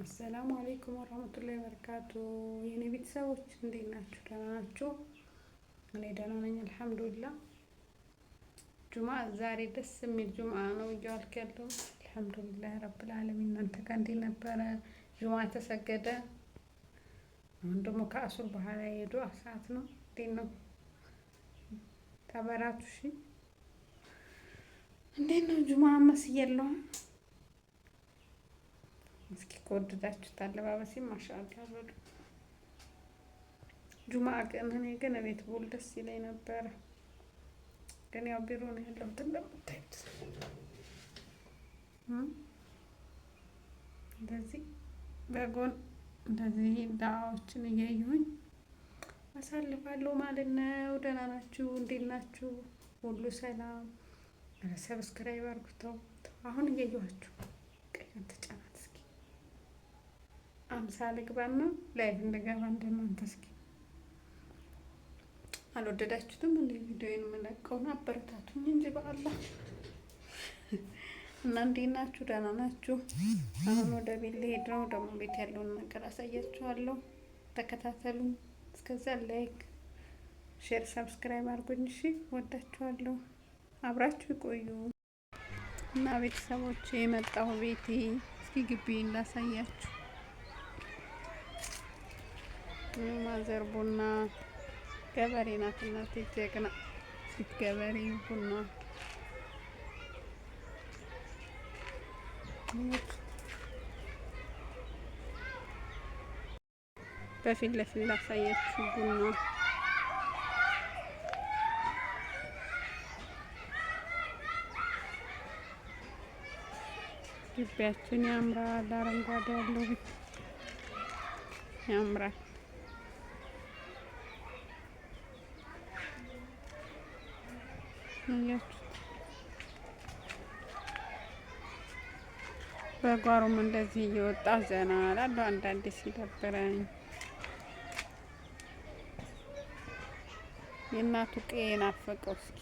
السلام عليكم ورحمة الله وبركاته። የኔ ቤተሰቦች እንዴት ናችሁ? ደህና ናችሁ? እኔ ደህና ነኝ الحمد لله። ጁምአ ዛሬ ደስ የሚል ጁምአ ነው እያዋልክ ያለው الحمد لله رب العالمين። እናንተ ጋር እንዴት ነበረ? ጁምአ ተሰገደ። አሁን ደግሞ ከአሱር በኋላ የዱዓ ሰዓት ነው። እንዴት ነው? ተበራቱ። እሺ እንዴት ነው ጁምአ መስየለውም? እስኪ ከወደዳችሁት አለባበሴ ما شاء الله በሉ። ጁምአ ቀን እኔ ግን እቤት ብውል ደስ ይለኝ ነበረ፣ ግን ያው ቢሮ ነው ያለሁት እንደምታዩት። እንደዚህ በጎን እንደዚህ ዳዋዎችን እያየሁኝ አሳልፋለሁ ማለት ነው። ደህና ናችሁ? እንዴት ናችሁ? ሁሉ ሰላም? Subscribe አድርጉተው። አሁን እያየኋችሁ ቀይን ተጫናት እስኪ 50 ልግባና live እንድገባ እንደናንተ እስኪ አልወደዳችሁትም እንደ ቪዲዮዬን የምለቀውን አበረታቱኝ እንጂ በአላህ። እና እንዴት ናችሁ? ደህና ናችሁ? አሁን ወደ ቤት ልሄድ ነው። ደግሞ ቤት ያለውን ነገር አሳያችኋለሁ። ተከታተሉኝ። እስከዛ like፣ share፣ subscribe አድርጉኝ። እሺ፣ ወዳችኋለሁ። አብራችሁ ይቆዩ እና ቤተሰቦች የመጣሁ ቤቴ እስኪ ግቢ ላሳያችሁ። Mother ቡና ገበሬ ናት እናቴ፣ ጀግና ሴት ገበሬ። ቡና በፊት ለፊት ላሳያችሁ ቡና። ግቢያችን ያምራል። አረንጓዴ ያለው ያምራል። አያችሁት? በጓሮም እንደዚህ እየወጣ ዘና እላለሁ አንዳንዴ ሲደብረኝ። የእናቱ ቀዬ ናፈቀው። እስኪ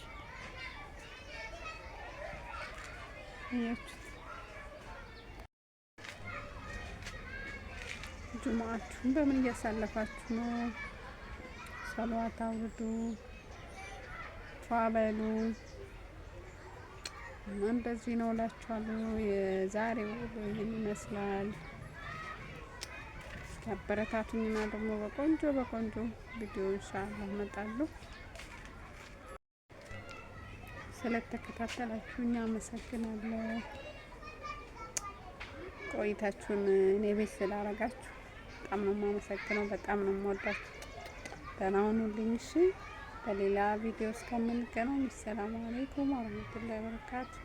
አያችሁት? ጁምአችሁን በምን እያሳለፋችሁ ነው? ሰለዋት አውርዱ፣ ፏ በሉ። እና እንደዚህ ነው እላችኋለሁ። የዛሬው ይህን ይመስላል። እስኪ አበረታቱኝና ደግሞ በቆንጆ በቆንጆ ቪዲዮ إن شاء الله እመጣለሁ። ስለተከታተላችሁኝ አመሰግናለሁ። ቆይታችሁን እኔ ቤት ስላረጋችሁ በጣም ነው የማመሰግነው። በጣም ነው የምወዳችሁ። ደህና ሁኑልኝ። እሺ፣ በሌላ ቪዲዮ እስከምንገናኝ السلام عليكم ورحمة الله وبركاته።